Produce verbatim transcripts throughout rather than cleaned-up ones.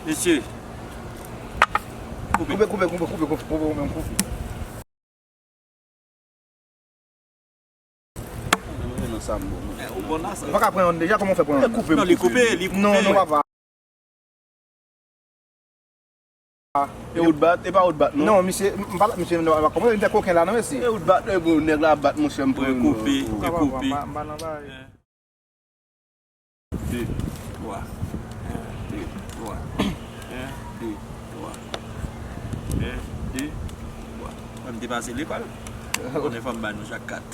Mesye. Koupe, koupe, koupe, koupe, koupe, koupe, koupe, koupe. Nan sa m bon. Ou bon la sa. Ou pa ka pran yon deja, kòman w fè pran yon? Koupe, non, li koupe, li koupe. Non, non, papa. E ou t bat, e pa ou t bat, non? Non, misye, m pa, misye, m pa konprann, li te koken la, non, mesye. E ou t bat, e bon, nèg la bat, monchè, m pran. Koupe, li koupe. M pa nan bagay. De, twa. En, de, twa. En, de, twa. En, de, twa. Mwen, m te pase lekòl. Konnen fò m ba nou chak kat.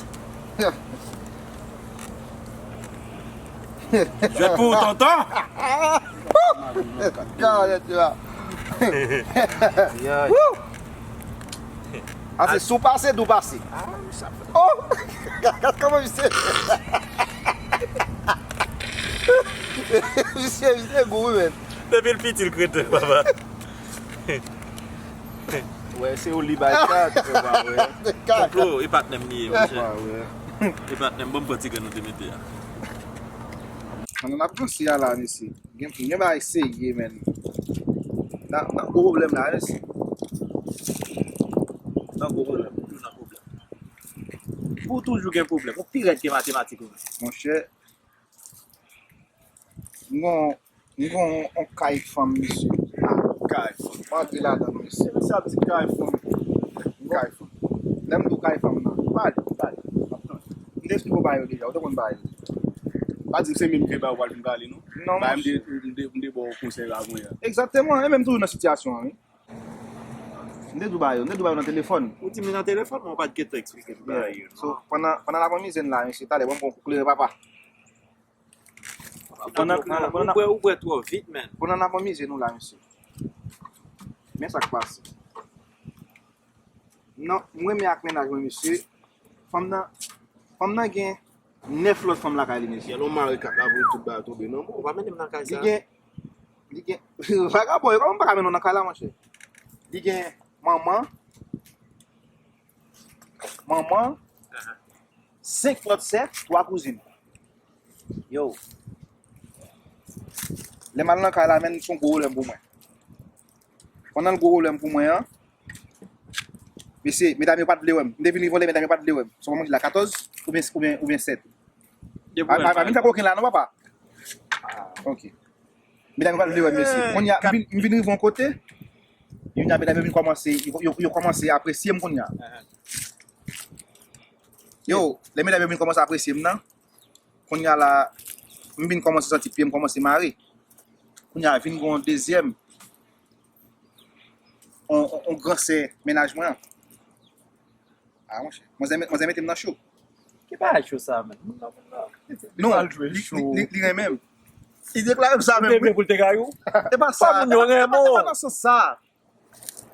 Jwèt pou ou, tonton! Gade, tu vois. Ah, se sou pase, dou pase. Oh! Gade kòman misye. Misye, misye gou, wi, men. Depi l piti, l kreten, papa. Wè, se ou li bay kat, ou pa wè. Konplo, e patnè m li ye, monchè. Ou pa wè. E patnè m, ban m pran ti grenn ou te mete a. Pandan n ap ranse a la, mesye. Gen, gen bagay serye, men. N a, n a gwo pwoblèm la, mesye. N a gwo pwoblèm. Toujou nan pwoblèm. Ou toujou gen pwoblèm. Ou pi rèd ke matematik ou menm. Monchè, m gon, m gon on kay fanm, mesye. Kay fanm. M antre ladan l, mesye. Sa di kay fanm. Kay fanm. Lè m di w kay fanm nan, pale, pale. M ap tande. M te eksplike w bagay yo deja, ou te konn bagay yo. Pa di m se menm ke ba w al vin pale, non. Non, ba m de, m de, m de bò konsèy la, mwen. Egzakteman, e menm toujou nan sitiyasyon an, wi. M te di w bagay yo, m te di w bagay yo nan telefòn. Ou di m nan telefòn, men w pa t gentan eksplike m bagay yo, non. So, pandan, pandan n ap anmize n la, mesye, talè, ban m pran kou kleren, papa. Pandan, pandan, pandan, ou bwè, ou bwè twò vit, man. Pandan n ap anmize nou la, mesye. Men sa k pase. Non, m renmen ak mennaj mwen, mesye. Fanm nan, fanm nan gen nèf lòt fanm lakay li, mesye. Yè lè w mare kat la, pou tout bagay tonbe nan men w, ou pa mennen m nan kay sa. Li gen, li gen, vagabon, yo, kòman m pa ka mennen w nan kay la, monchè? Li gen manman, manman, senk lòt sè, twa kouzin. Yo. Lè m al nan kay la, menn, se yon gwo pwoblèm pou mwen. Pandan l gwo pwoblèm pou mwen an, mesye, medam yo pa t vle wè m. M te vin rive yon lè, medam yo pa t vle wè m. Se kòman ki la, katòz oubyen, oubyen, oubyen sèt? Pa, pa, pa vin fè koken la, non, papa. Ok. Medam yo pa t vle wè m, mesye. Kounye a, m vin, m vin rive yon kote, kounye a, medam yo vin kòmanse, yo, yo, yo kòmanse apresye m kounye a. Yo, lè medam yo vin kòmanse apresye m nan, kounye a la, m vin kòmanse santi pye m kòmanse mare. Kounye a, vin gen yon dezyèm, on, on, on gran sè mennaj mwen an. Ah, monchè. Manzè, manzè mete m nan cho. Ki bagay cho sa, menm? Moun nan, moun nan. Li mal jwe cho. Non, li, li, li, li renmen m. Li deklare m sa menm, wi. Ou te vle pou l te kay ou? E pa sa. Moun yo renmen w. E pa nan sans sa.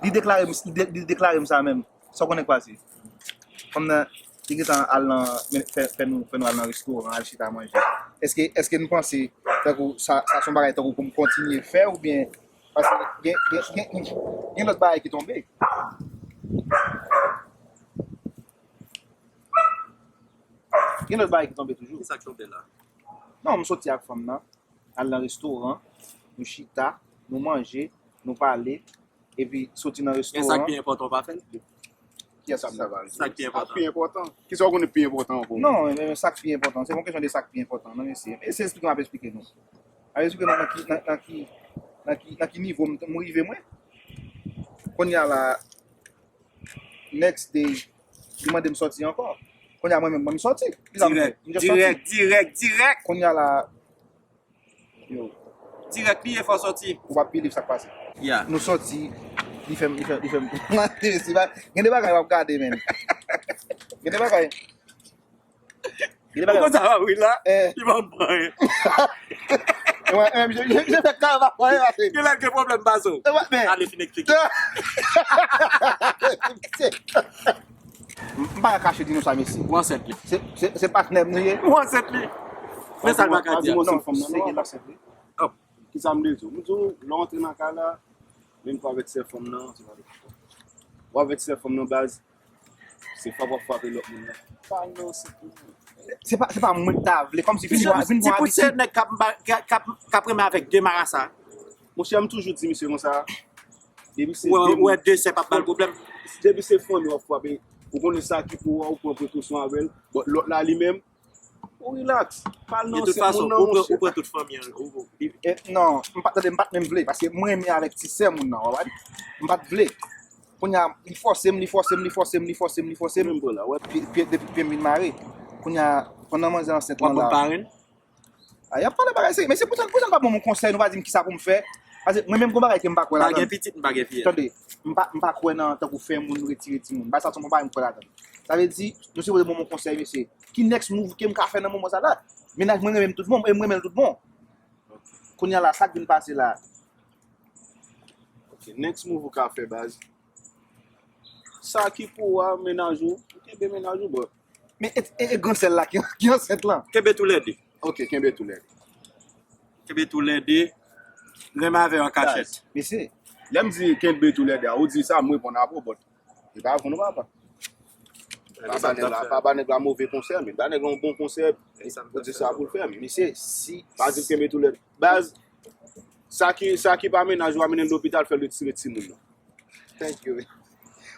Li deklare m, li de-, li deklare m sa menm. Sa w konnen k pase? Fanm nan, li gentan al nan, fè, fè nou, fè nou al nan restoran, al chita manje. Èske, èske nou panse, tankou, sa, sa se yon bagay tankou pou m kontinye fè oubyen Paske gen, gen, gen, gen lòt bagay ki tonbe. Gen lòt bagay ki tonbe toujou. Ki sa k tonbe la? Non, m soti ak fanm nan, al nan restoran, nou chita, nou manje, nou pale, epi soti nan restoran. Men sa k pi enpòtan w pa fè l? Kiyès ap sa pale? Sa k pi enpòtan. Sa k pi enpòtan. Kisa w konnen pi enpòtan ankò? Non, men sa k pi enpòtan. Se pa yon kesyon de sa k pi enpòtan, non, mesye. E se eksplike m ap eksplike nou. Ap eksplike nou nan ki, nan, nan ki, nan ki, nan ki nivo m, m rive, mwen. Kounye a la, next day, li mande m sòti ankò. Kounye a, mwen menm, mwen m sòti. Kisa m fè? Dirèk, m just sòti. Dirèk, dirèk, dirèk. Kounye a la, yo. Dirèk, piye fò sòti. Ou pa believe sa k pase. Yeah. Nou sòti, li fè m, li fè, li fè m. Gen de bagay w ap gade, men. Gen de bagay. Gen de bagay. Ou konn sa va wi la? Eh. Li pa pran anyen. Mwen, mwen, je, je, je fè kal pa pran anyen, pase. Gen lè l gen pwoblèm, baz. Eh, men. Ale fin eksplike. M pa ka kache di nou sa, mesye. Ou ansent li. Se, se, se patnè m nou ye. Ou ansent li. Men sa l pa ka di a. Non, se gen l ansent li. Kisa m vle di w? M di w, lè w antre nan kay la, menm kou avèk sè fanm nan, se pa de pwoblèm. Ou avèk sè fanm nan, baz, se frape w ap frape lòt moun nan. Pa nan sèt moun. Se pa, se pa mwen k ta vle, kòmsi vin vwa, vin vwa abitid. Ti poutye nèg k ap, k ap, k ap renmen avèk de marasa. Monchè, m toujou di misye konsa, depi se Ou wè, ou wè de sè p ap ba l pwoblèm. Depi se fanmi w ap frape, ou konnen sa ki pou ou a, ou pran prekosyon avè l. But lòt la li menm, ou rilaks. Pa al nan ansent moun nan, monchè. De tout fason, ou pran, ou pran tout fanmi an. Ou, ou, li- Eh, non, m pa, tande, m pa t menm vle, paske mwen renmen avèk ti sè moun nan, w konprann? M pa t vle. Kounye a, li fòse m, li fòse m, li fòse m, li fòse m, li fòse m. Menm bò la, wè. Pye, pye, depi pye m vin mare. Kounye a, pandan manzè ansent lan la. W ap ban m paren? A, y ap pale bagay serye. Men se pou sa, pou sa n pa ban m yon konsèy, nou pa di m kisa pou m fè. Paske mwen menm, gon bagay ke m pa kwè ladan. M pa gen pitit, m pa gen fiyèt. Tande, m pa, m pa kwè nan tankou fè moun retire timoun. Bagay sa, se yon bagay m kwè ladan. Sa vle di, nou sipoze ban m yon konsèy, mesye. Ki next move ke m ka fè nan moman sa la? Mennaj mwen renmen m tout bon, e m renmen l tout bon. Kounye a la, sa k vin pase la? Ok, next move ou ka fè, baz. Sa ki pou ou a, mennaj ou, ou kenbe mennaj ou, bro. Men e, e, e gran sè l la ki, ki ansent lan. Kenbe toulède. Ok, kenbe toulède. Kenbe toulède. Renmen avè yo an kachèt. Mesye, lè m di kenbe toulède a, ou di sa, m reponn apre w, but e pa vre non, papa. Pa ba nèg la, pa ba nèg la move konsèy, men ba nèg la yon bon konsèy. Ou di sa pou l fè, men mesye, si pa di l kenbe toulède. Baz, sa ki, sa ki pa mennaj ou a, mennen l lopital, fè l retire timoun nan. Thank you.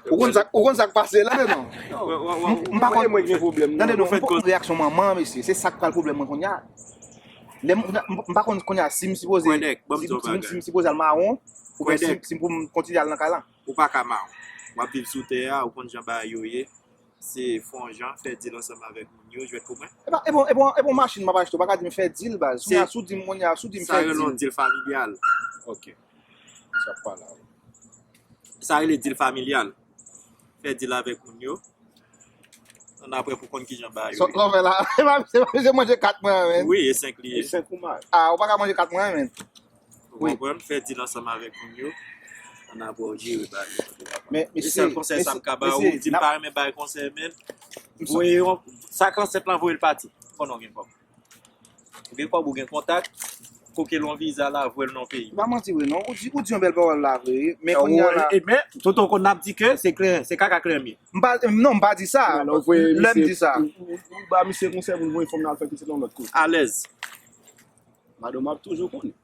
Ou konn sa, ou konn sa k pase la, non? M, m pa konn, mwen gen pwoblèm, tande non, m pa konn reyaksyon manman an, mesye. Se sa k pral pwoblèm mwen kounye a. Lè m, m, m pa konn kounye a si m sipoze, si, si m sipoze al mawon, oubyen si, si m pou m kontinye al nan kay la. Ou pa ka mawon. W ap viv sou tè a, ou konn jan bagay yo ye. Se fè yon jan, fè deal ansanm avèk moun yo, jwèt pou mwen. E pa, e bon, e bon, e bon machin m ap achte, ou pa ka di m fè deal, baz. Kounye a, si w di m, kounye a, si w di m fè deal. Sa rele yon deal familyal. Ok. Sa pa la. Sa rele deal familyal. Fè deal avèk moun yo. Ann apre pou konn kijan bagay yo ye. Sa w fè la, se pa, se pa manje kat mwen an, menn. Wi, e senk li ye. E senk ou mal. Ah, ou pa ka manje kat mwen an, menn. Ou konprann? Fè deal ansanm avèk moun yo. Ann apre w jere bagay yo. Men, mesye, sèl konsèy sa m ka ba ou, di m pa renmen bay konsèy, menn. Voye yon, sa k ansent lan, voye l pati. Konnen w gen kòb. Ou gen kòb, ou gen kontak, koke l yon viza la, voye l nan peyi. Pa manti vre non, ou di, ou di yon bèl pawòl la vre, men kounye a la. E, men, tonton konn ap di ke se kleren, se kaka kleren m ye. M pa, non, m pa di sa. Lè m di sa. Ou, ou, ou ba misye konsèy pou l voye fanm nan al fè pitit lan lòt kote. Alèz. Madanm ap toujou konnen.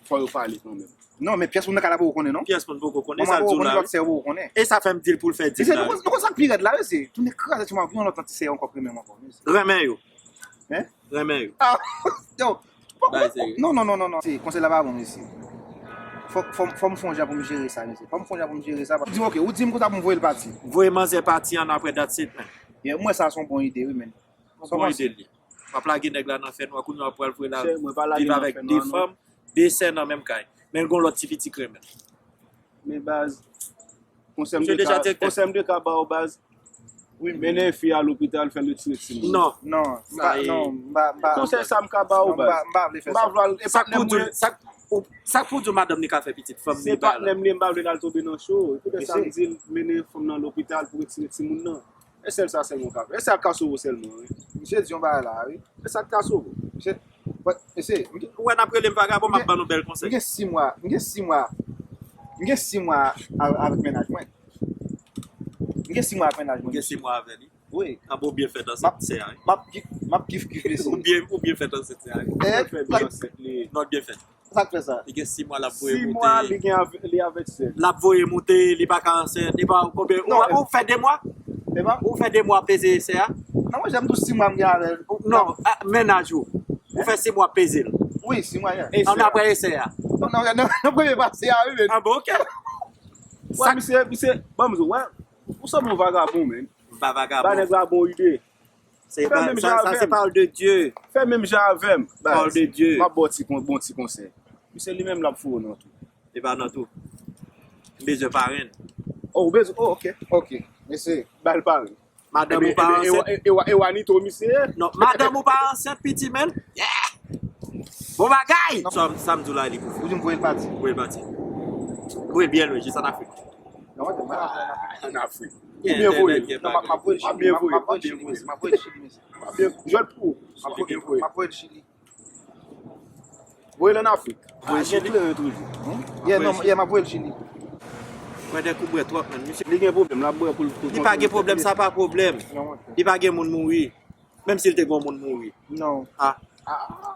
Fò yo pale kanmenm. Non, men pyès moun nan kay la poko konnen, non. Pyès moun poko konnen, sa l di w la, wi. E sa fè m di l pou l fè deal la, wi. Nou konn sa k pi rèd la, wi, se tounen kraze ti mwa, gen yon lòt ti sè ankò k renmen m ankò, wi. Renmen yo. Hein? Renmen yo. Ah, yo. Non, non, non, non, non. Se, konsèy la pa bon, mesye. Fò, fò, fò m fè yon jan pou m jere sa, mesye. Fò m fè yon jan pou m jere sa. Di, ok, ou di m konsa pou m voye l pati. Voye manzè pati ann apre, that's it, man. Yeah, mwen sa se yon bon ide, wi, men. Yon bon ide li. W ap lage nèg la nan fènwa, kounye a w ap pral voye l al viv avèk de fanm, de sè nan menm kay. Men l gon lòt ti pitit k renmen l. Men baz, konsèy m te ka, konsèy m te ka ba w, baz. Wi, mennen fi a lopital, fè l retire timoun. Non. Non, m pa, non, m pa, m pa. Konsèy sa m ka ba w, baz. M pa, m pa vle fè sa. M pa vle al, e patnè m mwen. Sa k pou di w madanm li ka fè pitit, fanm li bay la. Se patnè m li, m pa vle l al tonbe nan cho. Poutèt sa m di l, mennen fanm nan lopital pou retire timoun nan. E sèl sa sèlman w ka fè. E sa k ka sove w sèlman, wi. Misye di yon bagay la, wi. E sa k ka sove w. Misye, but, mesye, m gen, ou wè n ap rele m vagabon, m ap ban nou bèl konsèy. M gen sis mwa, m gen sis mwa, m gen sis mwa a-, avèk mennaj mwen. M gen sis mwa avèk mennaj mwen. M gen sis mwa avè li. Wi. Anben w byen fèt ansent sè a, wi. M ap, m ap kif, m ap kif, kif, mesye. Ou byen, ou byen fèt ansent sè a, wi. Eh, fè byen ansent li. Non, byen fèt. Sa k fè sa? Li gen sis mwa l ap voye moute. Sis mwa li gen avè-, li avèk sè. L ap voye moute, li pa ka ansent, li pa konbyen. Non, ou, ou fè de mwa? Ou fè de mwa peze sè a? Non, mwen, jan m tou sis mwa m gen avè l. Non, a, mennaj ou. Ou fè sis mwa peze l. Wi, sis mwa, yeah. Ann apre e sè a. Non, non, non, non, premye pa sè a, wi, men. Ah bon, ok. Wè, misye, misye, ban m di w, wè, ou sanble yon vagabon, men. M pa vagabon. Ba nèg la bon ide. Fè menm jan avè m. Sa, se pawòl de Dye. Fè menm jan avè m. Pawòl de Dye. M ap ba w ti kon-, bon ti konsèy. Misye li menm l ap foure w nan tou. Li pa nan tou. M bezwen parenn. Oh, ou bezwen, oh, ok, ok. Mesye, ba l parenn. Madanm ou pa ansent? E, e, e, e, e, e w Anito misye ye? Non, madanm ou pa ansent, piti, menn. Yeah! Bon bagay! Sa, sa m di w la, li pou fè. Ou di m voye l pati. Voye l pati. Voye l byen lwen, jis ann Afrik. Non, mwen, mwen, ann Afrik. Ou byen voye. Non, m ap, m ap voye l Chili, m ap, m ap voye l Chili, mesye, m ap voye l Chili, mesye. M ap byen, jwèt pou ou. M ap voye, m ap voye l Chili. Voye l ann Afrik. Voye l Chili. Kleren toujou. Yeah, non, yeah, m ap voye l Chili. Kwè de kou bwè twòp, menn. Misye, li gen pwoblèm, l ap bwè pou l, pou l. Li pa gen pwoblèm, sa pa pwoblèm. Li pa gen moun mouri. Menm si l te gen yon moun mouri. Non. Ah. Ah.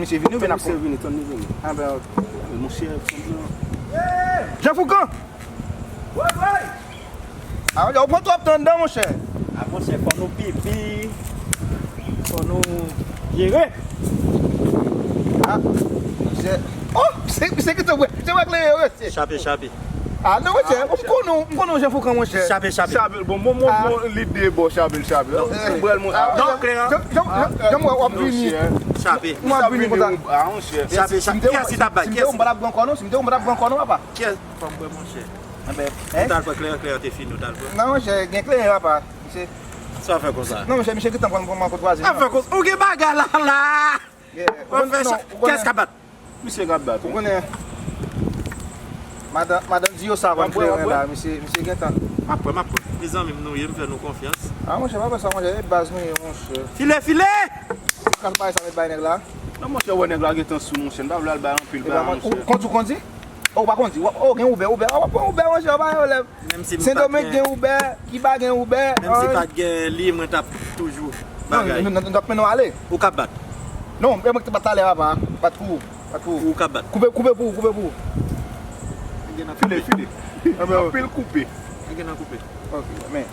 tann misye vini oubyen n ap... Misye vini, tann li vini. Ah, ben, ok. Monchè, tann nan. Jean Foucan! A, ou pran twòp tan anndan, monchè. A, monchè, fò nou pipi, fò nou jere. A, monchè. Oh, se, se ki tou, se wè kleren yo, mesye. Chape, chape. A, non, monchè, m konnen w, m konnen w, Jean Foucan, monchè. Chape, chape. Chape, bon, bon, bon, bon, lide, bon, chape, chape. Non, kleren. Jan, jan, jan, jan w ap vini. Chape. M ap vini konsa. A, monchè. Chape, chape. Kiyès ki t ap bay? Si m te ou, m pa t ap pran kò non, si m te ou, m pa t ap pran kò non, papa. Kiyès? Fò m bwè, monchè. Enben, nou t al pran kleren, kleren te fini, nou t al pran. Non, monchè, gen kleren, papa. Misye. Sa fè konsa? Non, monchè, misye gentan pran, pran, pran twazye. Sa fè konsa? Ou gen bagay la, la! Ou konnen, kès k ap bat? Misye k ap bat, wi. Ou konnen, madan, madan Diyo sa vann kleren la, misye, misye gentan. M ap pran, m ap pran. Mezanmi m nou ye, m fè nou konfyans. A, monchè, pa fè sa, monchè, e baz nou ye, monchè. File, file! Kras bagay sa, met bay nèg la. Non, monchè, wè nèg la gentan sou, monchè, m pa vle al bay anpil bagay, monchè. Kondi, kondi? Oh, ou pa kondi. Oh, gen Uber, Uber. Oh, w ap pran Uber, monchè, ou pa gen pwoblèm. Sendomeng gen Uber, Kiba gen Uber. Menm si pa t gen li, mwen t ap toujou bagay. Non, nou t ap mennen w ale. Ou k ap bat? Non, e mwen ki t ap bat talè, papa. Bat pou ou. Bat pou ou. Ou k ap bat? Koupe, koupe pou ou, koupe pou ou. File, file. Anpil koupe. Nèg gen nan koupe. Ok, men.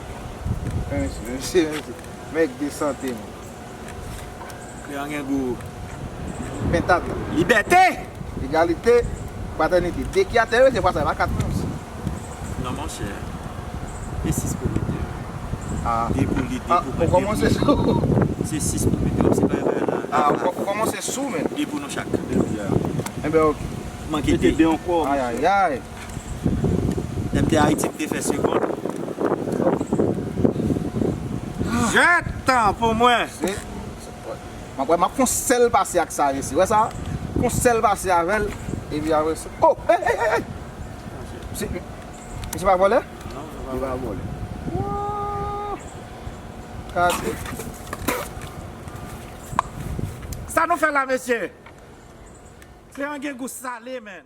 Mèsi, mèsi, mèsi. Mèg de sante, man. Kleren gen gou. Pentad. Libète! Egalite, fratènite. De ki atè yo, se fwa sa, pa kat menm. Non, monchè. E sis pou mete. A. De pou li, de pou mwen, de pou nou. Se sis pou mete, se pa yon bagay la. A, ou kòmanse sou, men. De pou nou chak. Enben, ok. Manke de. Mete de ankò, monchè. Ayayay. M te Ayiti, m te fè segonn. Jèt tan pou mwen. M ap wè, m ap fè yon sèl pase ak sa, mesye. Wè sa? Fè yon sèl pase avè l. Epi apre sa. Oh! Hey, hey, hey, hey! Misye, misye pa vòlè? Non, misye pa vòlè. Wow! Gade. Sa nou fè la, mesye? Kleren gen gou sale, man.